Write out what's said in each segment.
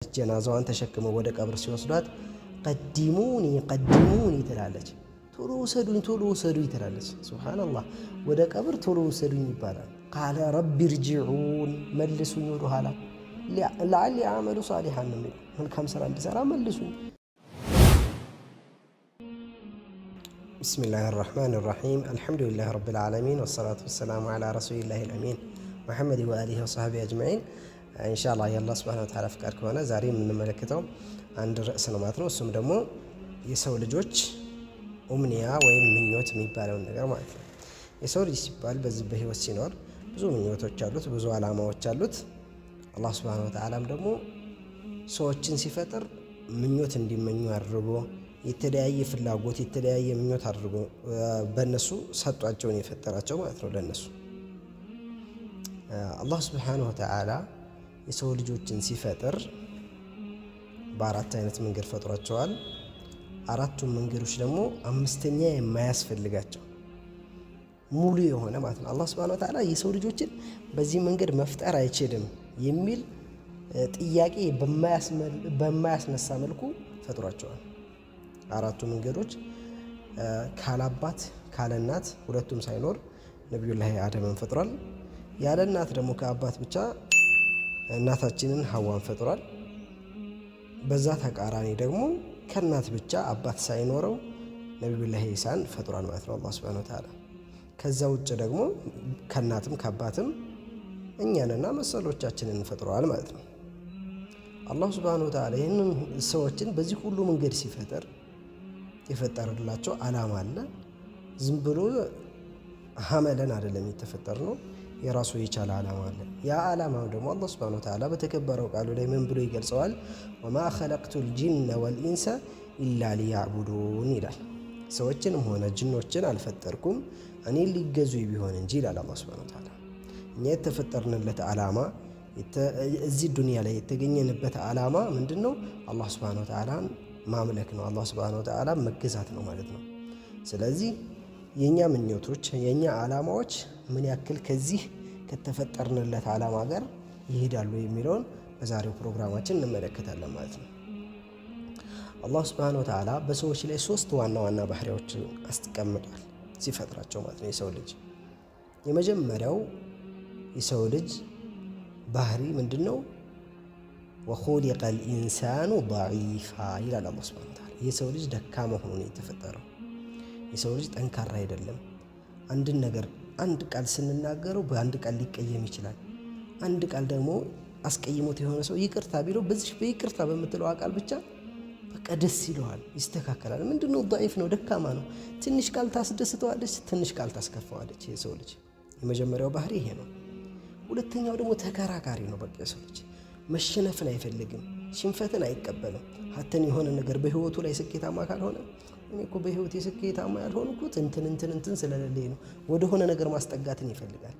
ጀናዛዋን ተሸክመው ወደ ቀብር ሲወስዷት قدموني قدموني ትላለች። ቶሎ ውሰዱኝ፣ ቶሎ ውሰዱኝ ትላለች። سبحان الله፣ ወደ ቀብር ቶሎ ውሰዱኝ ይባላል። قال رب ارجعون፣ መልሱኝ ወደ ኋላ፣ لعلي أعمل صالحا ነው የሚለው፣ መልካም ስራ እንድሰራ መልሱኝ። بسم الله الرحمن الرحيم، الحمد لله رب العالمين، والصلاة والسلام على رسول الله الأمين محمد وآله وصحبه أجمعين። إن شاء الله የአላህ سبحانه وتعالى ፍቃድ ከሆነ ዛሬ የምንመለከተው አንድ ርዕስ ነው ማለት ነው። እሱም ደግሞ የሰው ልጆች أمنية ወይም ምኞት የሚባለውን ነገር ማለት ነው። የሰው ልጅ ሲባል በዚህ በህይወት ሲኖር ብዙ ምኞቶች አሉት፣ ብዙ አላማዎች አሉት። አላህ سبحانه وتعالى ም ደግሞ ሰዎችን ሲፈጥር ምኞት እንዲመኙ አድርጎ፣ የተለያየ ፍላጎት፣ የተለያየ ምኞት አድርጎ በእነሱ ሰጧቸውን የፈጠራቸው ማለት ነው። ለእነሱ አላህ سبحانه وتعالى የሰው ልጆችን ሲፈጥር በአራት አይነት መንገድ ፈጥሯቸዋል። አራቱም መንገዶች ደግሞ አምስተኛ የማያስፈልጋቸው ሙሉ የሆነ ማለት ነው። አላህ سبحانه وتعالى የሰው ልጆችን በዚህ መንገድ መፍጠር አይችልም የሚል ጥያቄ በማያስነሳ መልኩ ፈጥሯቸዋል። አራቱ መንገዶች ካላባት ካለእናት ሁለቱም ሳይኖር ነቢዩላህ አደምን ፈጥሯል። ያለ እናት ደግሞ ከአባት ብቻ እናታችንን ሀዋን ፈጥሯል። በዛ ተቃራኒ ደግሞ ከእናት ብቻ አባት ሳይኖረው ነቢዩላህ ኢሳን ፈጥሯል ማለት ነው አላህ ሱብሓነሁ ወተዓላ። ከዛ ውጭ ደግሞ ከእናትም ከአባትም እኛንና መሰሎቻችንን ፈጥሯል ማለት ነው። አላህ ሱብሓነሁ ወተዓላ ይህንን ሰዎችን በዚህ ሁሉ መንገድ ሲፈጥር የፈጠረላቸው ዓላማ አለ። ዝም ብሎ ሀመለን አይደለም የተፈጠር ነው። የራሱ የቻለ ዓላማ አለ። ያ ዓላማ ደግሞ አላህ ሱብሓነሁ ወተዓላ በተከበረው ቃሉ ላይ ምን ብሎ ይገልጸዋል? ወማ ኸለቅቱል ጂነ ወልኢንሰ ኢላ ሊያዕቡዱን ይላል። ሰዎችንም ሆነ ጅኖችን አልፈጠርኩም እኔን ሊገዙ ቢሆን እንጂ ይላል አላህ ሱብሓነሁ ወተዓላ። እኛ የተፈጠርንለት ዓላማ፣ እዚህ ዱንያ ላይ የተገኘንበት ዓላማ ምንድን ነው? አላህ ሱብሓነሁ ወተዓላን ማምለክ ነው። አላህ ሱብሓነሁ ወተዓላ መገዛት ነው ማለት ነው። ስለዚህ የእኛ ምኞቶች፣ የእኛ ዓላማዎች ምን ያክል ከዚህ ከተፈጠርንለት ዓላማ ጋር ይሄዳሉ የሚለውን በዛሬው ፕሮግራማችን እንመለከታለን ማለት ነው። አላህ ሱብሓነሁ ወተዓላ በሰዎች ላይ ሶስት ዋና ዋና ባህሪያዎች አስቀምጧል ሲፈጥራቸው ማለት ነው። የሰው ልጅ የመጀመሪያው የሰው ልጅ ባህሪ ምንድን ነው? ወኹሊቀ ልኢንሳኑ ደዒፋ ይላል አላህ ሱብሓነሁ ወተዓላ። የሰው ልጅ ደካማ ሆኖ ነው የተፈጠረው። የሰው ልጅ ጠንካራ አይደለም። አንድን ነገር አንድ ቃል ስንናገረው በአንድ ቃል ሊቀየም ይችላል። አንድ ቃል ደግሞ አስቀይሞት የሆነ ሰው ይቅርታ ቢለው በዚህ በይቅርታ በምትለው ቃል ብቻ በቃ ደስ ይለዋል፣ ይስተካከላል። ምንድነው? ضعيف ነው፣ ደካማ ነው። ትንሽ ቃል ታስደስተዋለች፣ ትንሽ ቃል ታስከፋዋለች። የሰው ልጅ የመጀመሪያው ባህሪ ይሄ ነው። ሁለተኛው ደግሞ ተከራካሪ ነው። በቃ የሰው ልጅ መሸነፍን አይፈልግም፣ ሽንፈትን አይቀበልም። ሀተን የሆነ ነገር በህይወቱ ላይ ስኬታማ ካልሆነ እኔ እኮ በህይወቴ ስኬታማ ያልሆንኩት እንትን እንትን እንትን ስለሌለኝ ነው፣ ወደሆነ ነገር ማስጠጋትን ይፈልጋል።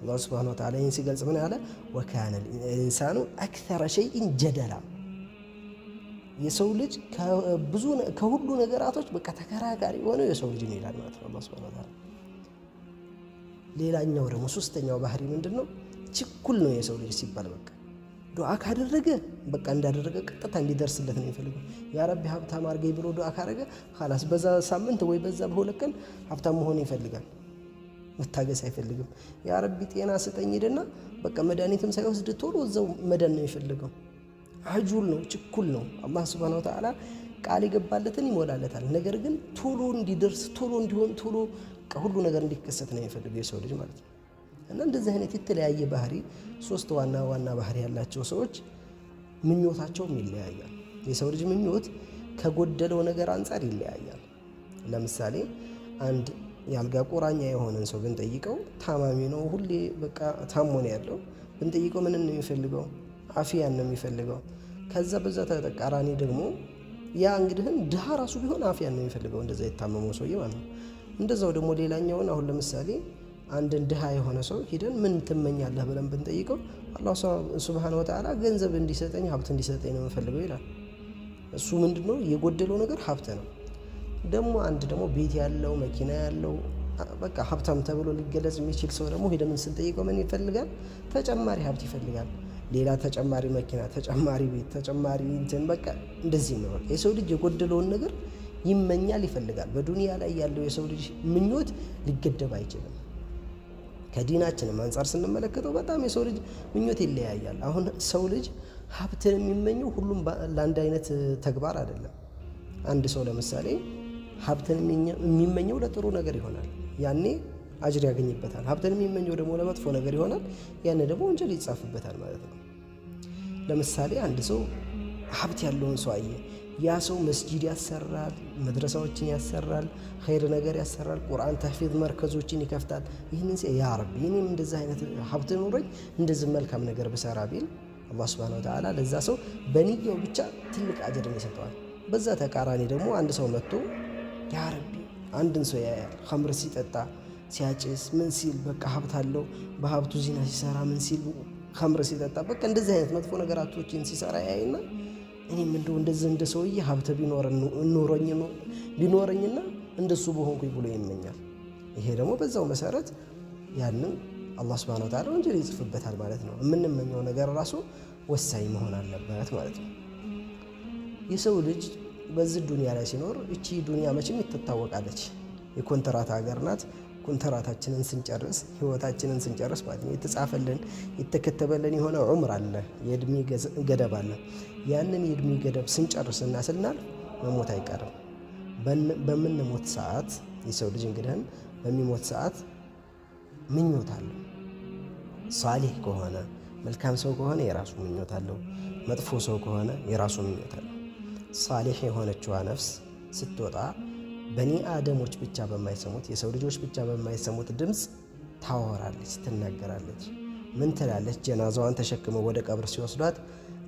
አላህ سبحانه وتعالى ይህን ሲገልጽ ምን አለ? وكان الإنسان أكثر شيء جدلا። የሰው ልጅ ብዙ ከሁሉ ነገራቶች በቃ ተከራካሪ የሆነው የሰው ልጅ ነው ይላል ማለት ነው አላህ سبحانه وتعالى። ሌላኛው ደግሞ ሶስተኛው ባህሪ ምንድን ነው? ችኩል ነው የሰው ልጅ ሲባል በቃ ዱዓ ካደረገ በቃ እንዳደረገ ቀጥታ እንዲደርስለት ነው የሚፈልገው። يا ربي ሀብታም አድርገኝ ብሎ ዱዓ ካደረገ خلاص በዛ ሳምንት ወይ በዛ በ2 ቀን ሀብታም መሆን ይፈልጋል። መታገስ አይፈልግም። يا ربي ጤና ስጠኝ ሂድና በቃ መድኃኒትም ሳይወስድ ቶሎ እዛው መዳን ነው የሚፈልገው። عجول ነው፣ ችኩል ነው። አላህ سبحانه وتعالى ቃል የገባለትን ይሞላለታል። ነገር ግን ቶሎ እንዲደርስ፣ ቶሎ እንዲሆን፣ ቶሎ ሁሉ ነገር እንዲከሰት ነው የሚፈልገው የሰው ልጅ ማለት ነው። እና እንደዚህ አይነት የተለያየ ባህሪ፣ ሶስት ዋና ዋና ባህሪ ያላቸው ሰዎች ምኞታቸውም ይለያያል። የሰው ልጅ ምኞት ከጎደለው ነገር አንጻር ይለያያል። ለምሳሌ አንድ የአልጋ ቁራኛ የሆነን ሰው ብንጠይቀው፣ ታማሚ ነው፣ ሁሌ በቃ ታሞ ነው ያለው፣ ብንጠይቀው ምንን ነው የሚፈልገው? አፊያን ነው የሚፈልገው። ከዛ በዛ ተቃራኒ ደግሞ ያ እንግዲህን ድሃ ራሱ ቢሆን አፊያን ነው የሚፈልገው፣ እንደዛ የታመመው ሰውዬ ማለት ነው። እንደዛው ደግሞ ሌላኛውን አሁን ለምሳሌ አንድን ድሃ የሆነ ሰው ሂደን ምን ትመኛለህ ብለን ብንጠይቀው አላህ سبحانه وتعالى ገንዘብ እንዲሰጠኝ፣ ሀብት እንዲሰጠኝ ነው የምፈልገው ይላል። እሱ ምንድነው የጎደለው ነገር? ሀብት ነው። ደግሞ አንድ ደግሞ ቤት ያለው፣ መኪና ያለው፣ በቃ ሀብታም ተብሎ ሊገለጽ የሚችል ሰው ደግሞ ሄደን ስንጠይቀው ምን ይፈልጋል? ተጨማሪ ሀብት ይፈልጋል። ሌላ ተጨማሪ መኪና፣ ተጨማሪ ቤት፣ ተጨማሪ እንትን በቃ እንደዚህ ነው። በቃ የሰው ልጅ የጎደለውን ነገር ይመኛል፣ ይፈልጋል። በዱንያ ላይ ያለው የሰው ልጅ ምኞት ሊገደብ አይችልም። ከዲናችንም አንጻር ስንመለከተው በጣም የሰው ልጅ ምኞት ይለያያል። አሁን ሰው ልጅ ሀብትን የሚመኘው ሁሉም ለአንድ አይነት ተግባር አይደለም። አንድ ሰው ለምሳሌ ሀብትን የሚመኘው ለጥሩ ነገር ይሆናል፣ ያኔ አጅር ያገኝበታል። ሀብትን የሚመኘው ደግሞ ለመጥፎ ነገር ይሆናል፣ ያኔ ደግሞ ወንጀል ይጻፍበታል ማለት ነው። ለምሳሌ አንድ ሰው ሀብት ያለውን ሰው አየ። ያ ሰው መስጂድ ያሰራል፣ መድረሳዎችን ያሰራል፣ ኸይር ነገር ያሰራል፣ ቁርአን ተህፊዝ መርከዞችን ይከፍታል። ይህንን ያ ረቢ እኔም እንደዚህ አይነት ሀብት ኑሮኝ እንደዚህ መልካም ነገር ብሰራ ቢል አላህ ሱብሓነሁ ወተዓላ ለዛ ሰው በንያው ብቻ ትልቅ አጅርን ይሰጠዋል። በዛ ተቃራኒ ደግሞ አንድ ሰው መጥቶ ያ ረቢ አንድን ሰው ያያል፣ ኸምር ሲጠጣ ሲያጭስ ምን ሲል በቃ ሀብት አለው፣ በሀብቱ ዚና ሲሰራ ምን ሲል ኸምር ሲጠጣ በቃ እንደዚህ አይነት መጥፎ ነገራቶችን ሲሰራ ያይና እኔም እንደው እንደዚህ እንደ ሰውዬ ሀብት ቢኖረኝና እንደሱ በሆንኩኝ ብሎ ይመኛል። ይሄ ደግሞ በዛው መሰረት ያንን አላህ ሱብሓነሁ ወተዓላ ወንጀል ይጽፍበታል ማለት ነው። የምንመኘው ነገር ራሱ ወሳኝ መሆን አለበት ማለት ነው። የሰው ልጅ በዚህ ዱንያ ላይ ሲኖር እቺ ዱንያ መቼም ትታወቃለች፣ የኮንትራት ሀገር ናት። ኮንትራታችንን ስንጨርስ ህይወታችንን ስንጨርስ ማለት ነው የተጻፈልን የተከተበልን የሆነ ዑምር አለ፣ የእድሜ ገደብ አለ። ያንን የእድሜ ገደብ ስንጨርስና ስናልፍ መሞት አይቀርም። በምንሞት ሰዓት የሰው ልጅ እንግዲህ በሚሞት ሰዓት ምኞት አለው። ሷሊህ ከሆነ መልካም ሰው ከሆነ የራሱ ምኞት አለው። መጥፎ ሰው ከሆነ የራሱ ምኞት አለው። ሷሊህ የሆነችዋ ነፍስ ስትወጣ በኒ አደሞች ብቻ በማይሰሙት የሰው ልጆች ብቻ በማይሰሙት ድምፅ ታወራለች፣ ትናገራለች። ምን ትላለች? ጀናዛዋን ተሸክመው ወደ ቀብር ሲወስዷት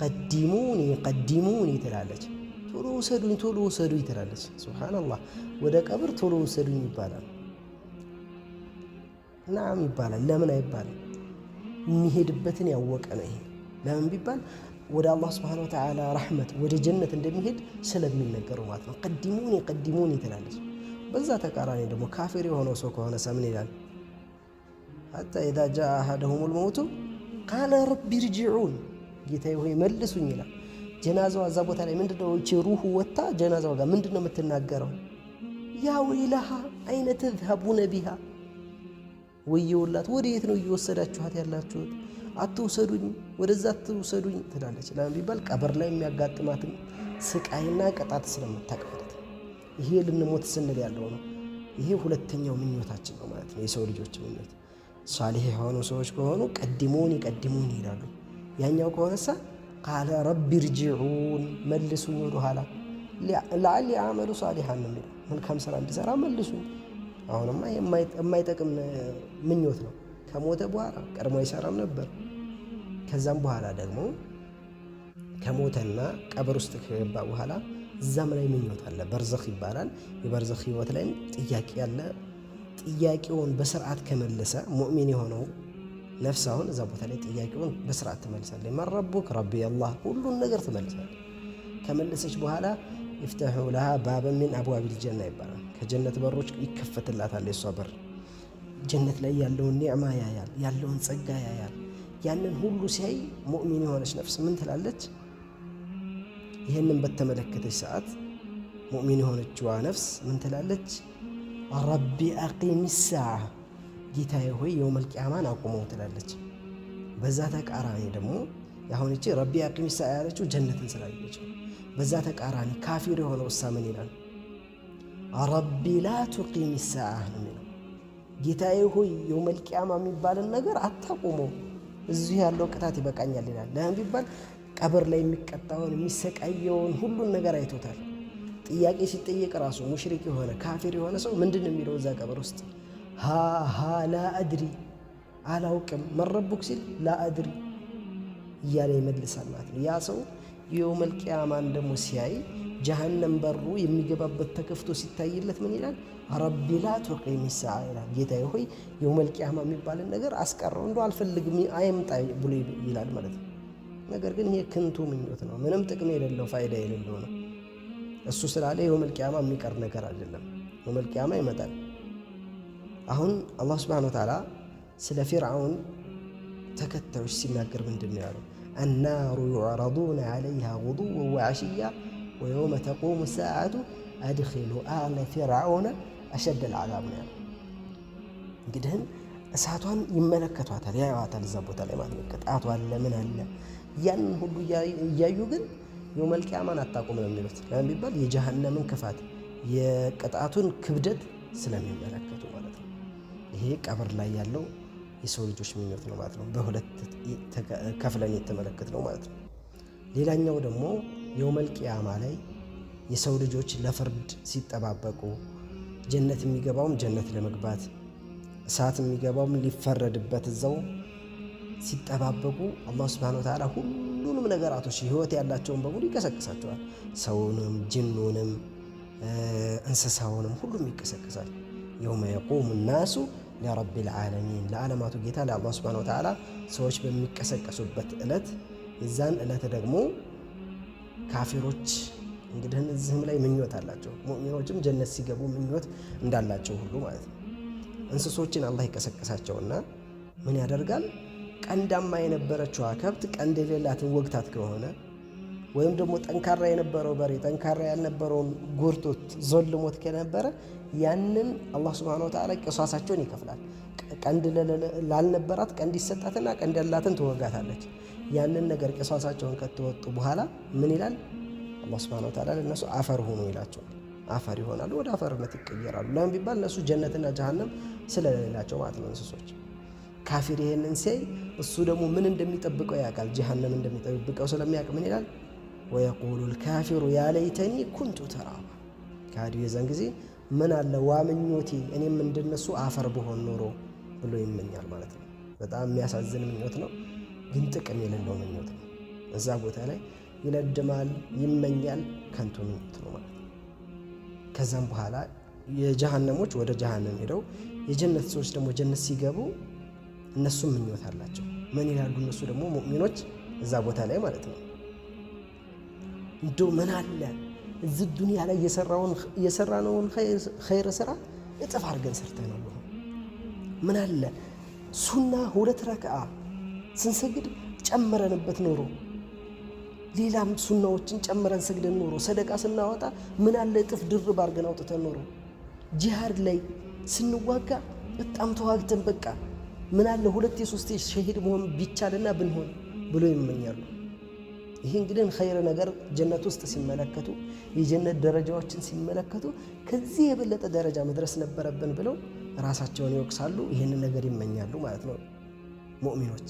ቀዲሙኒ ቀዲሙኒ ትላለች። ቶሎ ውሰዱኝ፣ ቶሎ ውሰዱኝ ትላለች። ሱብሓነላህ፣ ወደ ቀብር ቶሎ ውሰዱኝ ይባላል። ናም ይባላል። ለምን አይባልም? የሚሄድበትን ያወቀ ነው። ይሄ ለምን ቢባል ወደ አላህ ስብሓነሁ ወተዓላ ረሕመት ወደ ጀነት እንደሚሄድ ስለሚነገረው ማለት ነው። ቀዲሙኒ ቀዲሙኒ ትላለች። በዛ ተቃራኒ ደግሞ ካፊር የሆነው ሰው ከሆነ ምን ይላል? ሐታ ኢዛ ጃአ አሐደሁሙል መውቱ ቃለ ረቢ ርጂዑን፣ ጌታዬ ሆይ መልሱኝ ይላል። ጀናዛዋ እዛ ቦታ ላይ ምንድነው? እቺ ሩሁ ወጥታ ጀናዛዋ ጋር ምንድነው የምትናገረው? ያ ወይለሃ አይነ ተዝሀቡነ ቢሃ፣ ወየውላት፣ ወደ የት ነው እየወሰዳችኋት ያላችሁት? አትውሰዱኝ፣ ወደዛ አትውሰዱኝ ትላለች። ለምን ቢባል ቀብር ላይ የሚያጋጥማትን ስቃይና ቅጣት ስለምታውቅ ማለት ነው። ይሄ ልንሞት ስንል ያለው ነው። ይሄ ሁለተኛው ምኞታችን ነው ማለት ነው። የሰው ልጆች ምኞት ሷሊህ የሆኑ ሰዎች ከሆኑ ቀድሞን ቀድሞን ይላሉ። ያኛው ከሆነሳ ቃለ ረቢ ርጂዑን፣ መልሱኝ ወደኋላ፣ ለዓሊ አዕመሉ ሷሊሃን ነው የሚለው፣ መልካም ስራ እንድሰራ መልሱኝ። አሁንማ የማይጠቅም ምኞት ነው። ከሞተ በኋላ ቀድሞ አይሰራም ነበር። ከዛም በኋላ ደግሞ ከሞተና ቀብር ውስጥ ከገባ በኋላ እዛም ላይ ምኞት አለ። በርዘኽ ይባላል። የበርዘኽ ህይወት ላይም ጥያቄ አለ። ጥያቄውን በስርዓት ከመለሰ ሙእሚን የሆነው ነፍስ አሁን እዛ ቦታ ላይ ጥያቄውን በስርዓት ትመልሳለች። መን ረቡክ ረቢ አላህ፣ ሁሉን ነገር ትመልሳለች። ከመለሰች በኋላ ይፍተሑ ለሃ ባበን ሚን አብዋቢል ጀና ይባላል። ከጀነት በሮች ይከፈትላታል የሷ በር። ጀነት ላይ ያለውን ኒዕማ ያያል፣ ያለውን ጸጋ ያያል። ያንን ሁሉ ሲያይ ሙእሚን የሆነች ነፍስ ምን ትላለች? ይህንን በተመለከተች ሰዓት ሙእሚን የሆነችዋ ነፍስ ምን ትላለች? ረቢ አቂም ሰዓ፣ ጌታዬ ሆይ የውመል ቂያማን አቁመው ትላለች። በዛ ተቃራኒ ደግሞ አሁን እቺ ረቢ አቂም ሰዓ ያለችው ጀነትን ስላየች፣ በዛ ተቃራኒ ካፊር የሆነው እሳ ምን ይላል? ረቢ ላ ቱቂም ሰዓ ነው የሚለው። ጌታዬ ሆይ የውመል ቂያማ የሚባልን ነገር አታቁመው፣ እዚሁ ያለው ቅጣት ይበቃኛል ይላል። ለምን ቢባል ቀብር ላይ የሚቀጣውን የሚሰቃየውን ሁሉን ነገር አይቶታል። ጥያቄ ሲጠየቅ ራሱ ሙሽሪክ የሆነ ካፊር የሆነ ሰው ምንድን ነው የሚለው እዛ ቀብር ውስጥ? ሃ لا أدري አላውቅም፣ من ربك ሲል لا أدري እያለ ይመልሳል ማለት ነው። ያ ሰው የውመል ቂያማን ደግሞ ሲያይ ጀሀነም በሩ የሚገባበት ተከፍቶ ሲታይለት ምን ይላል? رب لا تقم الساعة ይላል። ጌታዬ ሆይ የውመል ቂያማ የሚባልን ነገር አስቀረው፣ እንደው አልፈልግም፣ አይምጣ ብሎ ይላል ማለት ነው። ነገር ግን ይሄ ከንቱ ምኞት ነው። ምንም ጥቅም የሌለው ፋይዳ የሌለው ነው። እሱ ስላለ የውመል ቂያማ የሚቀር ነገር አይደለም። የውመል ቂያማ ይመጣል። አሁን አላህ ሱብሓነሁ ወተዓላ ስለ ፊርዓውን ተከታዮች ሲናገር ምንድን ነው ያለው? النار يعرضون عليها غدوا وعشيا ويوم تقوم الساعة أدخلوا آل فرعون أشد العذاب ነው ያለው። እንግዲህን እሳቷን ይመለከቷታል፣ ያዩዋታል እዛ ቦታ ላይ ማለት ነው። ቅጣቷ አለ፣ ምን አለ፣ ያንን ሁሉ እያዩ ግን የውመል ቂያማን አታቁም ነው የሚሉት። ለምን ቢባል የጀሃነምን ክፋት የቅጣቱን ክብደት ስለሚመለከቱ ማለት ነው። ይሄ ቀብር ላይ ያለው የሰው ልጆች ምኞት ነው ማለት ነው። በሁለት ከፍለን የተመለከት ነው ማለት ነው። ሌላኛው ደግሞ የውመል ቂያማ ላይ የሰው ልጆች ለፍርድ ሲጠባበቁ ጀነት የሚገባውም ጀነት ለመግባት፣ እሳት የሚገባውም ሊፈረድበት እዛው ሲጠባበቁ አላህ ሱብሓነሁ ወተዓላ ሁሉንም ነገራቶች ህይወት ያላቸውን በሙሉ ይቀሰቅሳቸዋል። ሰውንም፣ ጅኑንም፣ እንስሳውንም ሁሉም ይቀሰቅሳል። የውመ የቁሙ ናሱ ለረቢል ዓለሚን፣ ለዓለማቱ ጌታ ለአላህ ሱብሓነሁ ወተዓላ ሰዎች በሚቀሰቀሱበት ዕለት፣ የዛን ዕለት ደግሞ ካፊሮች እንግዲህ እዚህም ላይ ምኞት አላቸው። ሙእሚኖችም ጀነት ሲገቡ ምኞት እንዳላቸው ሁሉ ማለት ነው። እንስሶችን አላህ ይቀሰቅሳቸውና ምን ያደርጋል? ቀንዳማ የነበረችዋ ከብት ቀንድ የሌላትን ወግታት ከሆነ፣ ወይም ደግሞ ጠንካራ የነበረው በሬ ጠንካራ ያልነበረውን ጎርቶት ዞልሞት ከነበረ ያንን አላህ ሱብሓነሁ ወተዓላ ቂሷሳቸውን ይከፍላል። ቀንድ ላልነበራት ቀንድ ይሰጣትና ቀንድ ያላትን ትወጋታለች። ያንን ነገር ቂሷሳቸውን ከተወጡ በኋላ ምን ይላል? አላህ ሱብሓነሁ ወተዓላ ለእነሱ አፈር ሁኑ ይላቸዋል። አፈር ይሆናሉ፣ ወደ አፈርነት ይቀየራሉ። ለምን ቢባል እነሱ ጀነትና ጀሃነም ስለሌላቸው ማለት ነው እንስሶች። ካፊር ይሄንን ሲያይ እሱ ደግሞ ምን እንደሚጠብቀው ያውቃል። ጀሃነም እንደሚጠብቀው ስለሚያውቅ ምን ይላል? ويقول الكافر يا ليتني كنت ترابا። ከሃዲው የዛን ጊዜ ምን አለ ዋ ምኞቴ እኔም እንደነሱ አፈር ብሆን ኖሮ ብሎ ይመኛል ማለት ነው። በጣም የሚያሳዝን ምኞት ነው፣ ግን ጥቅም የሌለው ምኞት ነው። እዛ ቦታ ላይ ይለድማል፣ ይመኛል፣ ከንቱ ምኞት ነው ማለት ነው። ከዛም በኋላ የጀሃነሞች ወደ ጀሃነም ሄደው የጀነት ሰዎች ደግሞ ጀነት ሲገቡ እነሱም ምኞት አላቸው። ምን ይላሉ? እነሱ ደግሞ ሙእሚኖች እዛ ቦታ ላይ ማለት ነው። እንደው ምን አለ እዚህ ዱንያ ላይ የሰራነውን ኸይር ስራ እጥፍ አድርገን ሰርተነው ቢሆን፣ ምን አለ ሱና ሁለት ረክዓ ስንሰግድ ጨምረንበት ኖሮ፣ ሌላም ሱናዎችን ጨምረን ሰግደን ኖሮ፣ ሰደቃ ስናወጣ ምን አለ እጥፍ ድርብ አድርገን አውጥተን ኖሮ፣ ጂሃድ ላይ ስንዋጋ በጣም ተዋግተን በቃ ምን አለ ሁለት የሶስት ሸሂድ መሆን ቢቻልና ብንሆን ብሎ ይመኛሉ። ይህ እንግዲህ ኸይር ነገር ጀነት ውስጥ ሲመለከቱ፣ የጀነት ደረጃዎችን ሲመለከቱ ከዚህ የበለጠ ደረጃ መድረስ ነበረብን ብለው ራሳቸውን ይወቅሳሉ። ይህንን ነገር ይመኛሉ ማለት ነው ሙእሚኖች።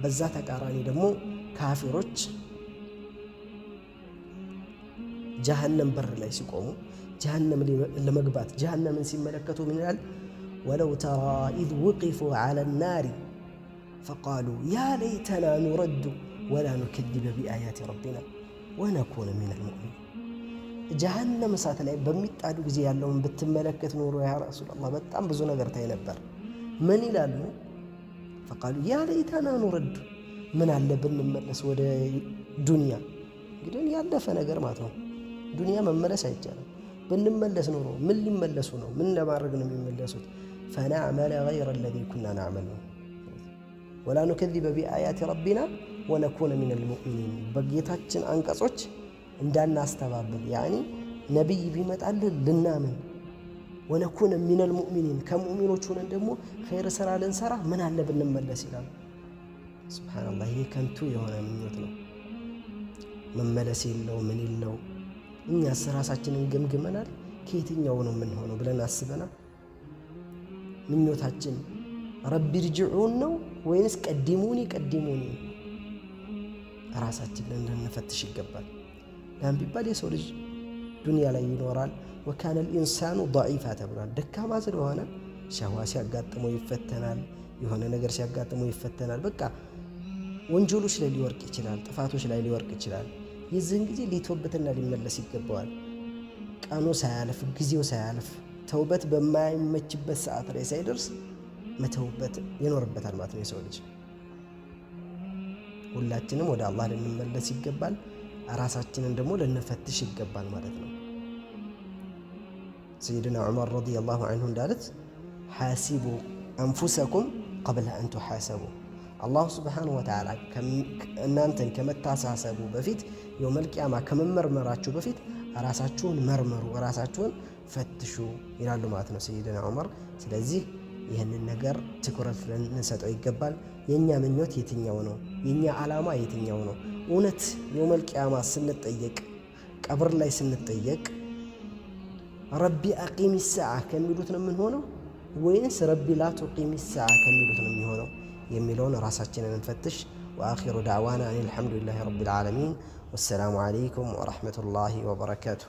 በዛ ተቃራኒ ደግሞ ካፊሮች ጀሃነም በር ላይ ሲቆሙ፣ ጀሃነም ለመግባት ጀሃነምን ሲመለከቱ ምን ይላል? ولو ترى إذ وقفوا على النار فقالوا يا ليتنا نرد ولا نكذب بآيات ربنا ونكون من المؤمنين። ጀሃነም እሳት ላይ በሚጣዱ ጊዜ ያለውን ብትመለከት ኖሮ ያ ረሱላላህ በጣም ብዙ ነገር ታይ ነበር። ምን ይላሉ? فقالوا يا ليتنا نرد፣ ምን አለ ብንመለስ ወደ ዱንያ። እንግዲህ ያለፈ ነገር ማለት ነው። ዱንያ መመለስ አይቻልም። ብንመለስ ኖሮ ምን ሊመለሱ ነው? ምን ለማድረግ ነው የሚመለሱት? فنعمل غير الذي كنا نعمل ነው፣ ولا نكذب بآيات ربنا ونكون من المؤمنين፣ በጌታችን አንቀጾች እንዳናስተባብል፣ يعني ነቢይ ቢመጣልን ልናምን፣ ونكون من المؤمنين፣ ከሙእሚኖች ሆነን ደግሞ ኸይር ስራ ልንሰራ ምን አለ ብንመለስ ይላሉ። ሱብሓነላህ፣ ይህ ከንቱ የሆነ ምኞት ነው። መመለስ የለው ምን የለው። እኛስ ራሳችንን ገምግመናል? ከየትኛው ነው የምንሆነው ብለን አስበናል? ምኞታችን رب ارجعون ነው ወይንስ قدموني قدموني? ራሳችንን ልንፈትሽ ይገባል። ለምን ቢባል የሰው ልጅ ዱንያ ላይ ይኖራል። وكان الإنسان ضعيفا ተብሏል። ደካማ ስለሆነ ሸህዋ ሲያጋጥመው ይፈተናል። የሆነ ነገር ሲያጋጥመው ይፈተናል። በቃ ወንጀሎች ላይ ሊወርቅ ይችላል። ጥፋቶች ላይ ሊወርቅ ይችላል። የዚህን ጊዜ ሊተውበትና ሊመለስ ይገባዋል። ቀኑ ሳያልፍ፣ ጊዜው ሳያልፍ፣ ተውበት በማይመችበት ሰዓት ላይ ሳይደርስ መተውበት ይኖርበታል ማለት ነው የሰው ልጅ። ሁላችንም ወደ አላህ ልንመለስ ይገባል። ራሳችንን ደግሞ ልንፈትሽ ይገባል ማለት ነው። ሰይድና ዑመር ረዲየላሁ ዐንሁ እንዳሉት حاسبوا أنفسكم قبل أن تحاسبوا። አላሁ ስብሓነሁ ወተዓላ እናንተን ከመታሳሰቡ በፊት፣ የውመል ቂያማ ከመመርመራችሁ በፊት ራሳችሁን መርምሩ፣ ራሳችሁን ፈትሹ ይላሉ ማለት ነው ሰይድና ዑመር። ስለዚህ ይህንን ነገር ትኩረት ልንሰጠው ይገባል። የእኛ ምኞት የትኛው ነው? የእኛ ዓላማ የትኛው ነው? እውነት የውመል ቂያማ ስንጠየቅ፣ ቀብር ላይ ስንጠየቅ رب أقم الساعة ከሚሉት ነው የምንሆነው ወይንስ رب لا تقم الساعة ከሚሉት ነው የሚሆነው የሚለውን ራሳችንን እንፈትሽ። وآخر دعوانا أن الحمد لله رب العالمين والسلام عليكم ورحمة الله وبركاته።